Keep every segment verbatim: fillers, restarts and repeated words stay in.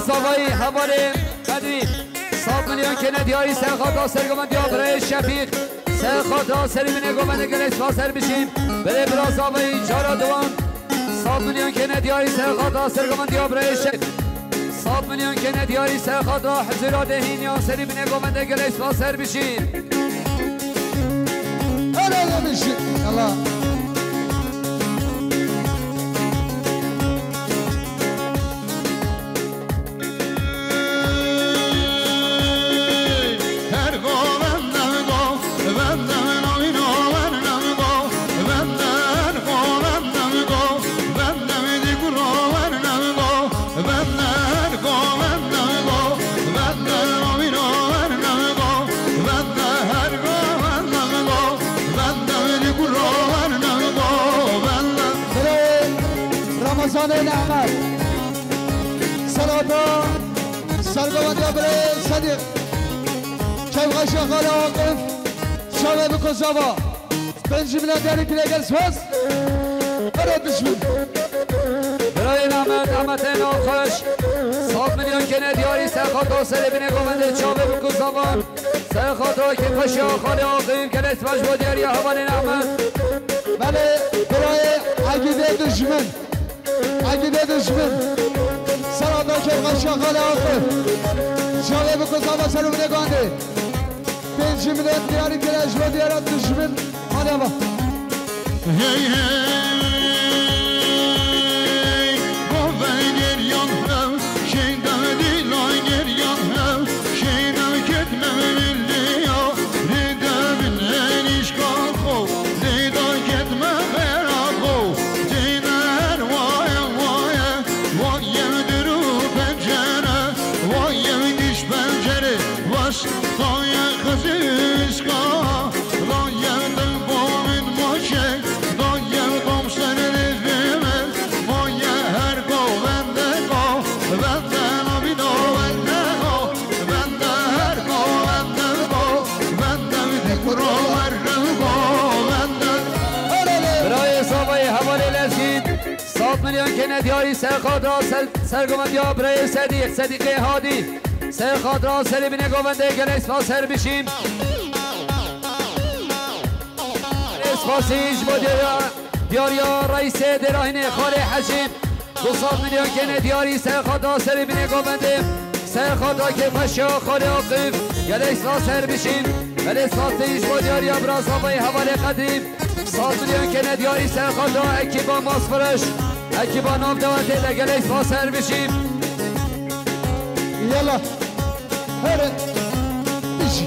Zavayî hevalê Qedrî. Sed milyon kene diyarî ser xatra sergovendiya birayê Şefîq. Ser xatra serî binê govendê gelek spas ser bijîn. Birê bira Zavayî cara diwan. Sed milyon kene diyarî ser xatra sergovendiya birayê Şefîq. Sed milyon kene diyarî ser xatra hizira dehîn ya serî binê govendê gelek spas ser bijîn. Helal olsun. Allah. Birayê Ramazanê Nehmet. Serata sergovendiya birayê Sedîq. Kevxeşa xalê Aqif. Çavê biko zava. Pêncî milyon diyarî kire gel spas. Ero dijmin. Birayê Nehmet, Nehmetê Nexweş. Sed milyon kene diyarî ser xatra serê binê govendê çavê biko zava. Ser xatra kêfxweşiya xalê Aqif gelek spas bo diyariya hevalê Nehmet. Belê birayê Egîdê dijmin. Egîdê dijmin. Serata kêfxweşiya xalê Aqif. Çavê biko zava ser û binê gondê. Pêncî milyon diyarî kire ji bo diyara dijmin. Hadi ama. Hey, hey, gover geriyan hev, şeyda dila geriyan hev, şeyda ketme milli ya, rida bin enişka xo, rida ketme xera xo, ceyda her waye waye, waye diru pencere, waye diş pencere, baş, taye kızı ışka, taye tıbbu min maşe, taye tam sen evime, maye her ko bende ko, bende nabino bende ko, bende her ko bende ko, bende bir kuro verdim ko, bende. Birayê Zavayê hevalê Lezgîn, sed milyon kene diyarî ser xatra ser, sergovendiya birayê Sedîq, Sedîqê Hadî. Ser xatra serê binê govendê gelek spas ser bijîn. Spasî ji bo diyariya, diyariya reîsê Dêrahînê Xalê Hecî. Du sed milyon kene diyarî ser xatra serê binê govendê. Ser xatra kêfxweşiya Xalê Aqif. Gelek spas ser bijîn. Gelek spasî ji bo diyariya bira Zavayê hevalê Qedrî. Sed milyon kene diyarî ser xatra ekîba Masfireş. Ekîba nav dewetê de gelek spas ser bijîn. Yala. Here. Bijî.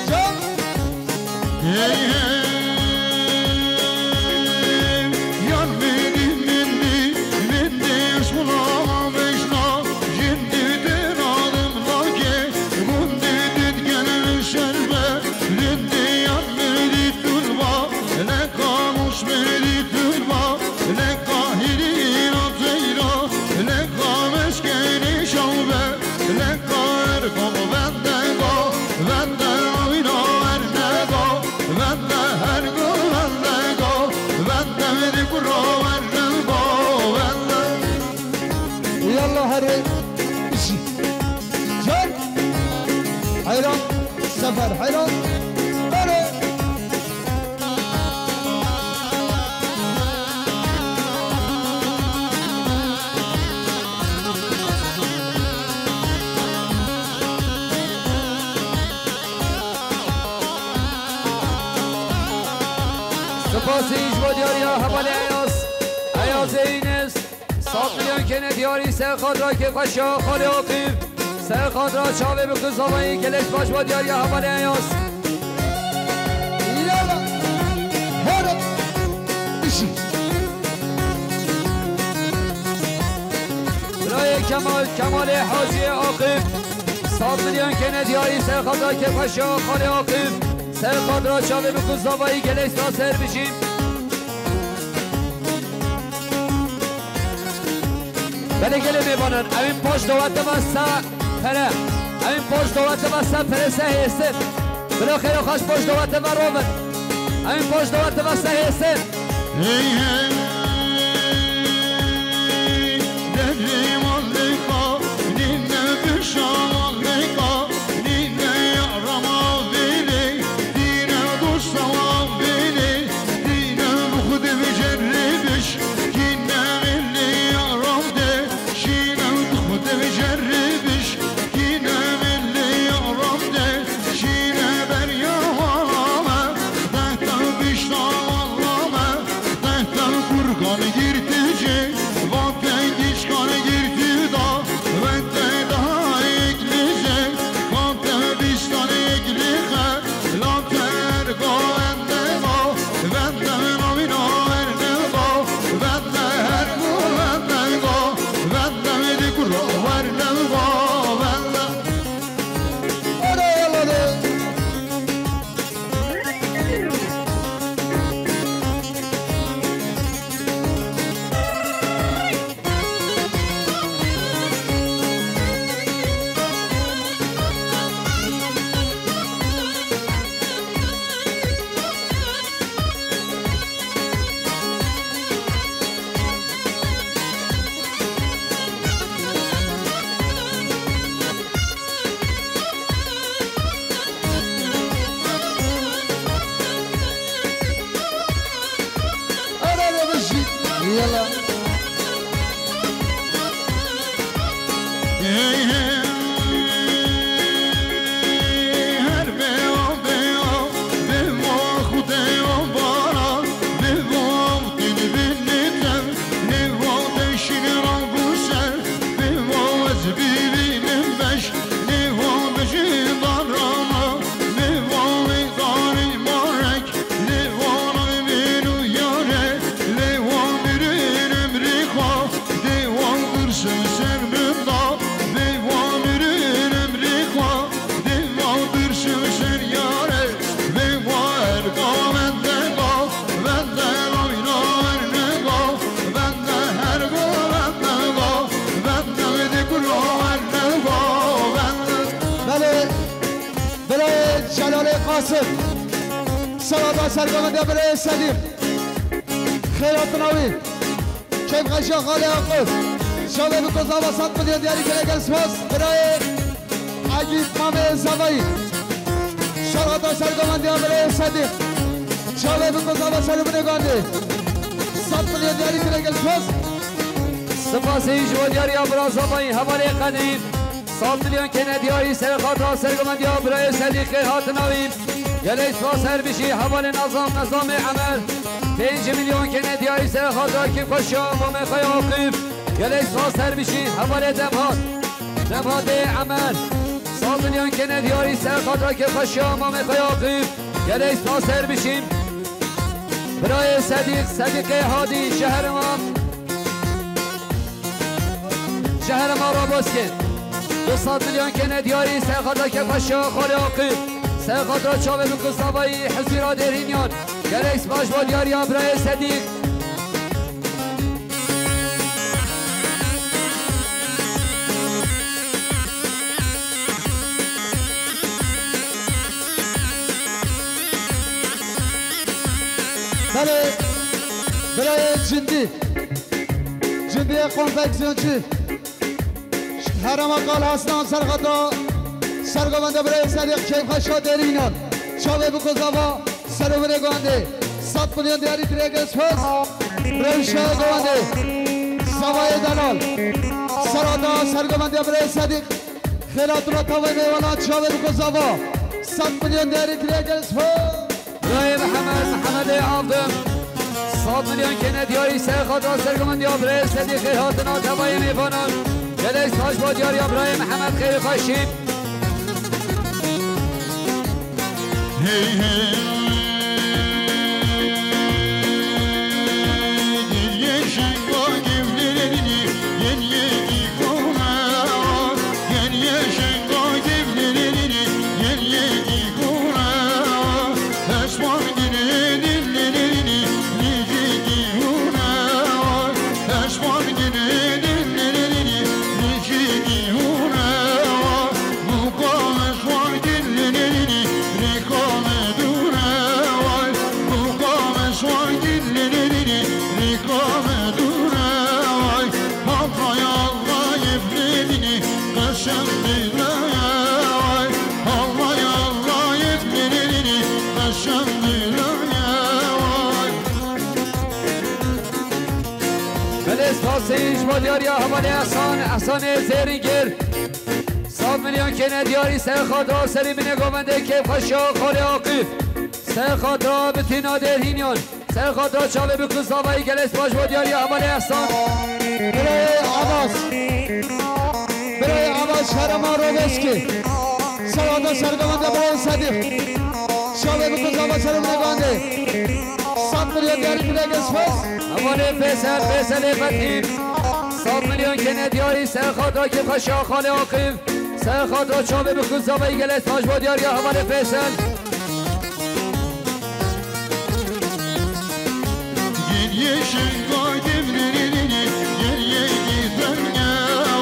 Can. Hey, hey. Yar mendî, mendî, mendî, şuna meşna, jindî dinadim lake, gundî dit gel şerbe, lindî yar mendî tulba, leka muş mendî tulba, leka hirîna teyra, leka meşkenî şawbe, leka erkom bende go, bende oyna erne go, bende her go, bende go, bende di kuro erne go, bende. Yalla hadi. Can. Hayran. Sefer hayran. Hadi. Spasî ji bo diyariya hevalê Eyaz. Eyazê Înes. Sed milyon kene diyarî ser xatra kêfxweşiya Xalê Aqîf. Ser xatra çavê bi ku zavayî gelek baş bo diyariya hevalê Eyaz. Yala. Here. Işî. Birayê Kemal, Kemalê Hacî Aqîf. Sed milyon kene diyarî ser xatra kêfxweşiya Xalê Aqîf. Ser xatra çavê bi ku zavayî gelek spas ser bijî. Belê gelê mêvanan, ew ên paş dawete ve se pere. Ew ên paş dawete ve se pere se hêstin. Bila xêra xweş paş dawete ve robin. Ew ên paş dawete ve se hêstin. Hey, hey, derê mallika, nîne bişa mallika, nîne yara mavîlê, nîne dosta mavîlê, nîne bi xwe de bicerrê biş, nîne milê yaram de, şîne bi xwe de bicerrê biş, nîne milê yaram de, şîne berya mala me, dehta bişta mala me, Tehta kurkan girtici, vate gişkan girtida, vate daha eklice, vate bistan eklihe, late ergo endego, vende navina ernego, vende hergo endego, vende medikuro ernego, vende. Ora yaladı. Ara ara bişî. Yala. Hey, hey, her beo, beo, beo, xudeo bara, beo, din bin nitem, beo, deşin rabuse, beo, ez bibînim beş, beo, bijî darama, beo, darî marek, Lê wana min û yare, lê wan mirin emrê xwe, dê wan birsin ser min da, lê wan mirin emrê xwe, dê wan birsin ser yare, lê wan erga bende ba, bende layla ernega, bende herga bende ba, bende de kula ernega, bende. Belê. Birayê Celalê Qasim, serada sergovendiya birayê Sedîq, xêr hatina wî, keyfxweşiya xalê Aqil, çavê bi ku zava sed milyon diyarî kire, gel spas, birayê Egîd Mamê Zavayî, serada sergovendiya birayê Sedîq, çavê bi ku zava serûbinê gandê, sed milyon diyarî kire, gel spas. Spasê ji bo diyariya bira Zavayî, hevalê Qedîr. Sed milyon kene diyarî serxata sergovendiya birayê Sedîqê hatina wî. Gelek spas her bişî hevalên Azam Mezamê Emer. Pênc milyon kene diyarî serxata kêfxweşiya mamê xwe ya Aqîf. Gelek spas her bişî hevalê Demhat. Demhatê Emer. Sed milyon kene diyarî serxata kêfxweşiya mamê xwe ya Aqîf. Gelek spas her bişî. Birayê Sedîq, Sedîqê Hadî ji herêma Ji herêma Raboskê du sed milyon kene diyarî serxata kêfxweşiya xalê Aqîf, serxata çavê bi ku zavayî Hizîra Dêrînyan. Gelek spas bo diyariya birayê Sedîq. Belê, birayê Cindî. Cindiyê konfeksiyonçî. Herema Qal Hesnan serxata sergovende birayê Sedîq keyfxweşa Dêrînan. Çavê bi ku zava serûbinê gondê. Sed milyon diyarî kiriye gespes. Rewşe govendê. Zavayê delal. Serata sergovendiya birayê Sedîq. Xêra tula tavê mêvanan çavê bi ku zava. Sed milyon diyarî kiriye gespes. Birayê Mihemed, Mihemedê Avdim. Sed milyon kene diyarî serxata sergovendiya birayê Sedîqê hatina tevayê mêvanan. Gelek spas bo diyariya birayê Mihemed xêr û xweşî. Hey, hey. Gel yeşil gül gevlerini, gel yedi kona. Gel yeşil gül gevlerini, gel yedi kona. Esman gene dillerini, nicik yuna. Esman gene dillerini, nicik yuna. Bu kalesman dillerini, ne kale duna. Diyariya hevalê Ehsan, Ehsanê Zêringir. Sed milyon kêne diyarî ser xatira Selîmînê govendê kêfxweşiya xalê Aqîf. Ser xatira bitîna dêrhîniyan. Ser xatira çavê bi kuzavayî gelek spas bo diyariya hevalê Ehsan. Birayê Abbas. Birayê Abbas Herema Roveşkî. Ser xatira sergovende birayê Sedîq. Çavê bi kuzava Selîmînê govendê. Sed milyon diyarî kire gelek spas. Hevalê Feysel, Feyselê Fethî. Sed milyon kêne diyarî ser xatira kêfxweşiya xalê Aqîf. Ser xatira çavê bi kuzavayî gelek spas bo diyariya hevalê Feysel. Geriye şenga gevlerini, geriye giden ne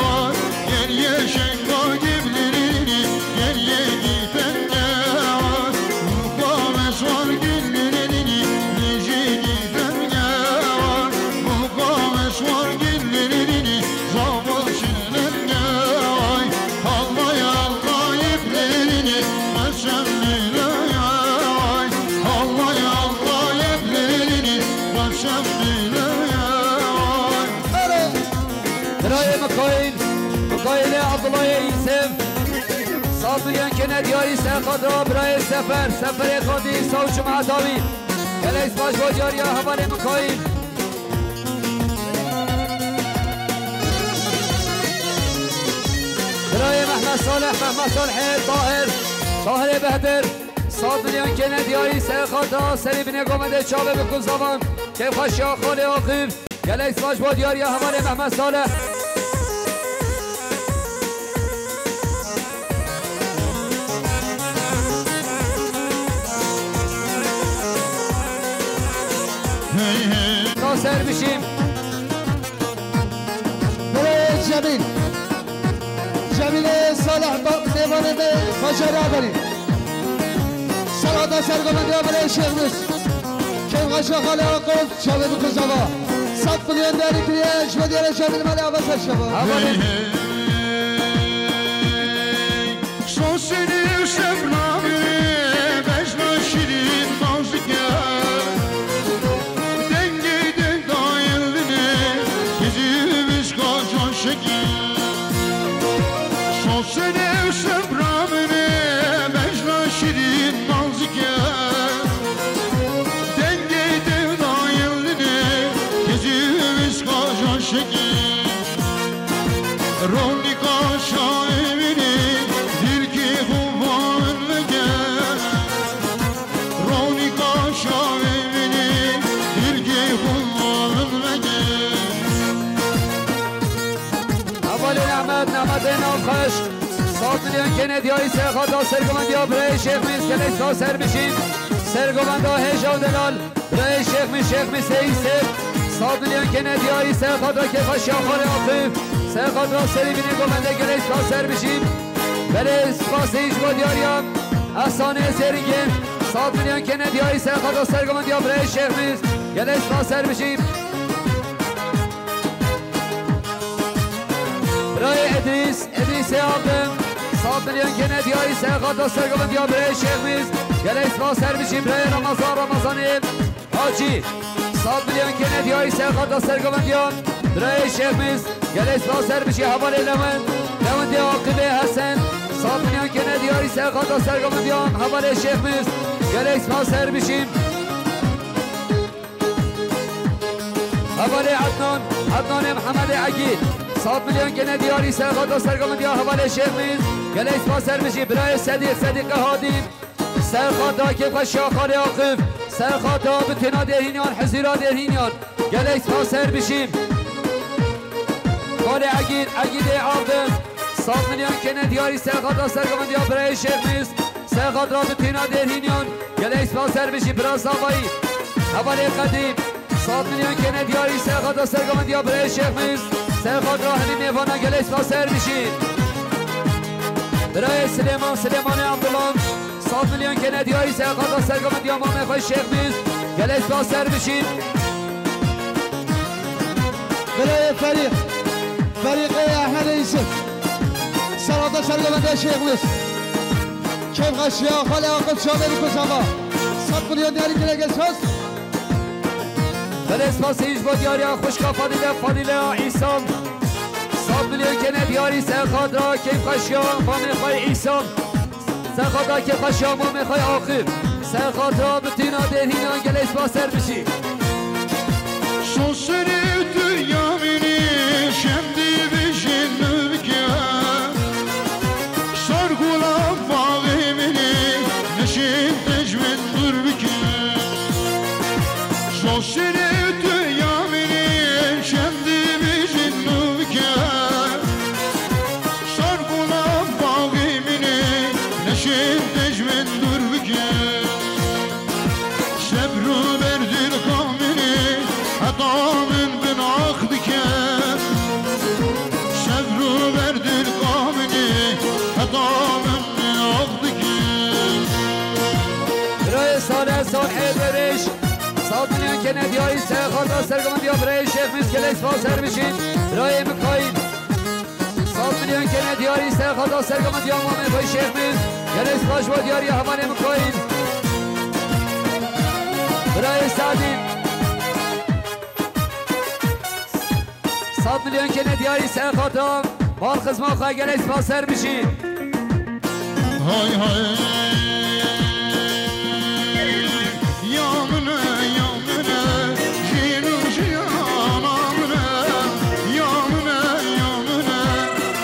var? Geriye şenga gevlerini, geriye giden ne var? Mukaveş var güllerini, geriye giden ne var? Mukaveş var güllerini, zaman şirin ne var? Hallay hallay iplerini, kaçan bile ay. Hallay hallay iplerini, kaçan bile ay. Birayê Mikaîl, Mikaîlê Abdullahê Îsem. Sed milyon kêne diyarî ser xatira birayê Sefer, Seferê Kadî, Sawçû Mehtawî. Gelek spas bo diyariya hevalê Mikaîl. Birayê Mehmet Salih, Mehmet Salihê Tahir, Tahirê Behdir. Sed milyon kêne diyarî ser xatira Selîmînê govendê çavê bi kuzavan. Kêfxweşiya xalê Aqîf. Gelek spas bo diyariya hevalê Mehmet Salih. Hey, hey. Ta ser bişîm. Birayê Cemîl. Cemîlê Salih ba-, mêvanê me bajarê Aberî. Salata sergovendiya birayê Şêxmîs. Kêfxweşiya xalê Aqif. Çavê bi kuzava. Sed milyon diyarî kiriye, ji bo diyarê Cemîl Malê Abbas Eşref. Hey, hey. Sosini şebnamê, bejna şirîn nazike. Dengê deng dayildine, kizî bişka can şekî. Sosini şebnamê, bejna şirîn nazike. Dengê deng dayildine, kizî bişka can şekî. Ronîka şaevînî, dîrkî xwe vavin veke. Ronîka şaevînî, dîrkî xwe vavin veke. Hevalê Nehmet, Nehmetê Navxweş. Sed milyon kêne diyarî ser xatira sergovendiya birayê Şêxmîs, gelek spas ser bişîn. Sergovenda hêja û delal. Birayê Şêxmîs, Şêxmîsê Îsêf, sed milyon kêne diyarî ser xatira kêfxweşiya xalê Aqif, ser xatira Selîmînê govendê gelek spas ser bişîn. Belê spasê ji bo diyariya Ehsanê Zêrîngê, sed milyon kêne diyarî ser xatira sergovendiya birayê Şêxmîs, gelek spas ser bişîn. Birayê Edrîs, Edrîsê Abdin, sed milyon kêne diyarî ser xatira sergovendiya birayê Şêxmîs, gelek spas ser bişîn birayê Ramazan, Ramazanê Hacî, sed milyon kêne diyarî ser xatira sergovendiya birayê Şêxmîs, gelek spas ser bişîn hevalê Lewend, Lewendê Aqibê Hesen, sed milyon kêne diyarî ser xatira sergovendiya hevalê Şêxmîs, gelek spas ser bişîn. Hevalê Ednan, Ednanê Mihemedê Egîd. Sed milyon kêne diyarî ser xatira sergovendiya hevalê Şêxmîs. Gelek spas ser bijî birayê Sedîq, Sedîqê Hadî. Ser xatira kêfxweşiya xalê Aqif. Ser xatira bitîna dêrhînyan, hizîra dêrhînyan. Gelek spas ser bijî. Xalê Egîd, Egîdê Avdin. Sed milyon kêne diyarî ser xatira sergovendiya birayê Şêxmîs. Ser xatira bitîna dêrhînyan. Gelek spas ser bijî bira Zavayî. Hevalê Qedîm. Sed milyon kêne diyarî ser xatira sergovendiya birayê Şêxmîs. Ser xatira hemî mêvanan gelek spas ser bijî. Birayê Silêman, Silêmanê Abdulan. Sed milyon kêne diyarî ser xatira sergovendiya mamê xwe Şêxmîs. Gelek spas ser bijî. Birayê Ferîq, Ferîqê Ehmedê Yusuf. Ser xatira sergovendiya Şêxmîs. Kêfxweşiya xalê Aqif çavê bi kuzava. Sed milyon diyarî kire gelek spas. Belê spasî ji bo diyariya xwişka Fadîle, Fadîleya Îsam. Sed milyon kene diyarî ser xatira kêfxweşiya mamê xwe Îsam. Ser xatira kêfxweşiya mamê xwe Aqil. Ser xatira bitîna dêrhînan gelê spas ser bijî. Sosirê tu yamînî şem dibijin nivke. Sar gula baxê min e, neşên te ji min dûr bike. Sosirê tu ya min e, şem dibijin nû bike. Sar gula baxê min e, neşên te ji min dûr bike. Şev rû ber dilka min e, heta min bin ax dike. Şev rû ber dilka min e, heta min bin ax dike. Birayê Salih, Salihê Berêş, sed milyon kene diyarî ser xatira sergovendiya birayê Şêx Mîz, gelek spas her bijîn. Birayê Mikaîl. Sed milyon kene diyarî ser xatira sergovendiya mamê xwe Şêx Mîz. Gelek spas ji bo diyariya hevalê Mikaîl. Birayê Sadî. Sed milyon kene diyarî ser xatira mal xizma xwe, gelek spas ser bijî. Hay hay. Ya min e, ya min e, jîn û jiyana min e. Ya min e, ya min e,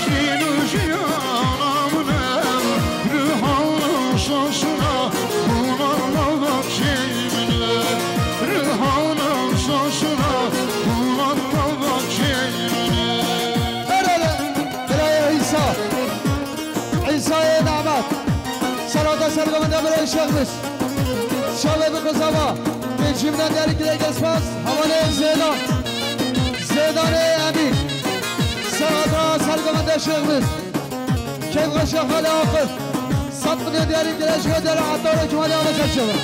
jîn û jiyana min e. Riha şaşina, bûna nava kê min e. Riha şaşina, bûna nava kê min e. Her hele. Birayê Îsa. Îsayê Nehmet. Serhata sergovenda birayê Şêx Mîz. Çavê biko zava. Pêncî milyon diyarî kirê gelek spas. Hevalê Zêdan. Zêdanê Emîn. Serhata sergovenda Şêx Mîz. Keyfxweşiya xalê Aqil. Sed milyon diyarî kirê ji bo diyarî Etarê Kemalê Ameser çava.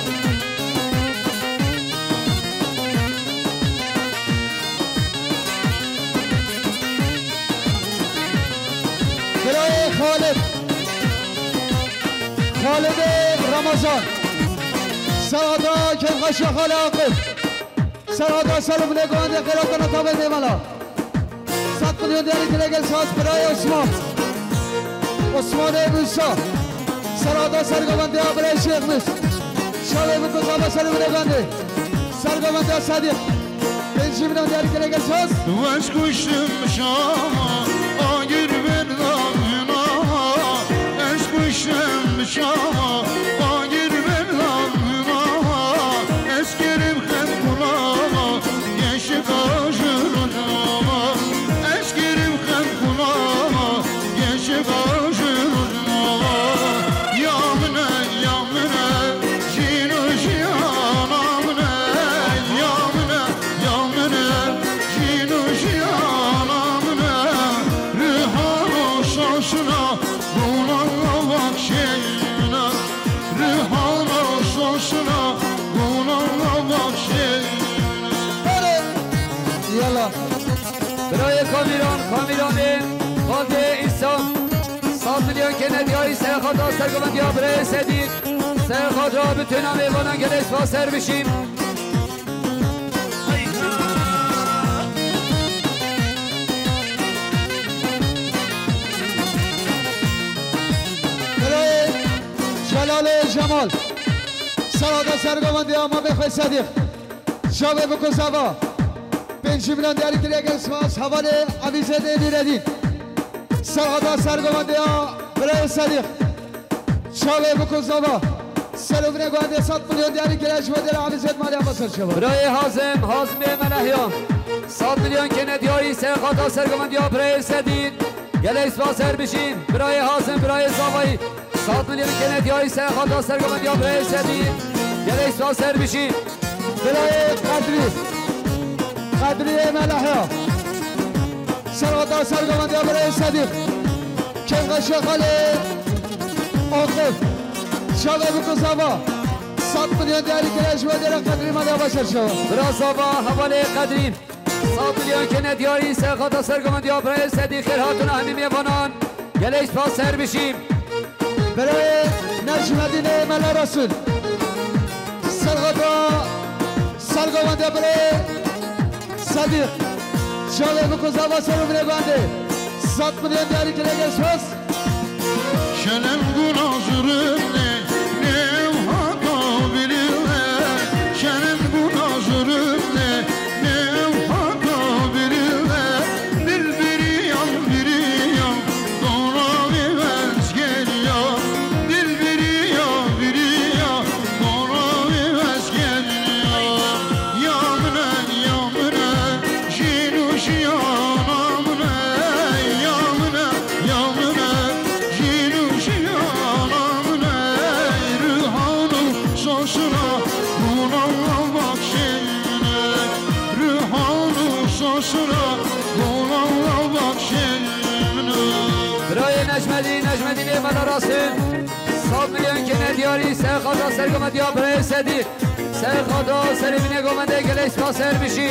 Birayê Xalid. Xalidê Ramazan. Serhata keyfxweşiya xalê Aqil. Serhata ser û binê govendê xêratan a tabê mêmana. Sed milyon diyarî kirê gelek spas birayê Osman. Osmanê Musa. Serhata sergovendiya birayê Şêx Mîz. Çavê biko zava ser û binê govendê. Sergovendiya Sedîq. Pêncî milyon diyarî kirê gelek spas. Weş kuştim şama, agir berdamına. Eş kuştim şama, agir berdamına. Eşkerim xem kula, yeşil ajuruna. Eşkerim xem kula, yeşil ajuruna. Ya min e, ya min e, jîn û jiyana min e. Ya min e, ya min e, jîn û jiyana min e. Riha şaşina, bûna nava kê min e. Rihana şaşina, bûna nava kê min e. Yala. Birayê Kamîran, Kamîranê, Xaldê Îsa. Sed milyon kene diyarî serhata sergovendiya birayê Sedî. Serhata bitûna mêvanan gelek spas ser bijî. Birayê Celalê Cemal. Serhata sergovendiya mamê xwe Sedîq. Çavê biko zava. Pêncî milyon diyarî kirê gelek spas. Hevalê Evîzedê Nûredîn. Serhata sergovendiya birayê Sedîq. Çavê biko zava. Ser û binê govendê sed milyon diyarî kirê ji bo dêra Evîzed maliya xwe ser çava. Birayê Hazim, Hazimê Melehya. Sed milyon kene diyarî serhata sergovendiya birayê Sedîq. Gelek spas her bijîn. Birayê Hazim, birayê Zavayî. Sed milyon kene diyarî serhata sergovendiya birayê Sedî. Gelek spas her bijî. Birayê Qedrî. Qedrîyê Melehya. Serhata sergovendiya birayê Sedî. Keyfxweşiya xalê Aqif. Çavê biko zava. Sed milyon diyarî kirê ji bo dêra Qedrî maliya xwe ser çava. Bira zava, hevalê Qedrî. Sed milyon kene diyarî serhata sergovendiya birayê Sedî, xêr hatûna hemî mêvanan. Gelek spas her bijî. Birayê Necmedînê Mela Resul. Serhata sergovendiya birayê Hadi. Çavê biko zava ser û binê bandê. Sed milyon diyarî kire gel söz. Şenem guna zurune, newha kabirine. Şenem guna zurune, newha kabirine. Dil biriyan biriyan, dona ve vez geliya. Dil biriya biriya, dona ve vez geliya. Ya mine, ya mine, jîn û jiyana mine. Ya mine, ya mine, jîn û jiyana mine. Rihan û sosuna, buna baxşê mine. Rihan û sosuna, buna baxşê mine. Birayê Necmedî, Necmedî bê mela rastî. Sed milyon kene diyarî, ser xata ser gomediya birayê Sedî. Ser xata serê bîne gomende gelek spas her bijî.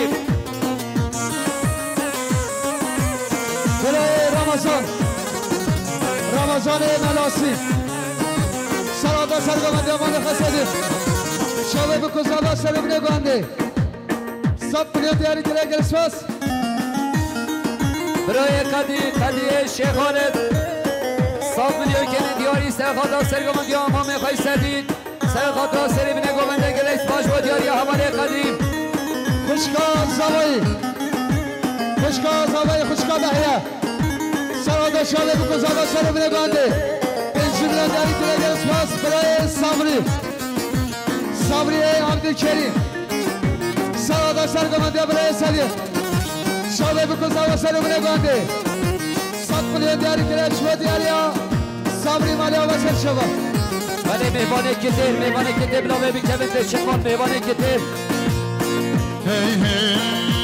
Birayê Ramazan. Ramazanê Melasî. Ser xata ser gomende amade xesedî. Çavê biko zava serê bîne gomende. Sed milyon diyarî kire gelek spas. Birayê Qedî, Qedîyê Şêxanê. Sed milyon kene diyarî ser xata ser gomediya Amamê Xeysedî. Ser xata serê bîne gomende gelek spas bo diyariya hevalê Qedî. Xwişka Zavayî. Xwişka Zavayî, xwişka Behya. Ser xata şalê biko zava serê bîne gomende. Pênc milyon diyarî kire gelek spas. Birayê Sabrî. Sabrî ê Abdulkerîm. Sağda ser gomandiya birayê Sedî. Şavê biko zava ser û binê gomandiye. Sed milyon diyarî kire, şiva diyariya Sabrî maliya ve ser şeva. Belê mêvanê kitêr, mêvanê kitêr, bila vê bikevin tê çiqan, mêvanê kitêr. Hey hey.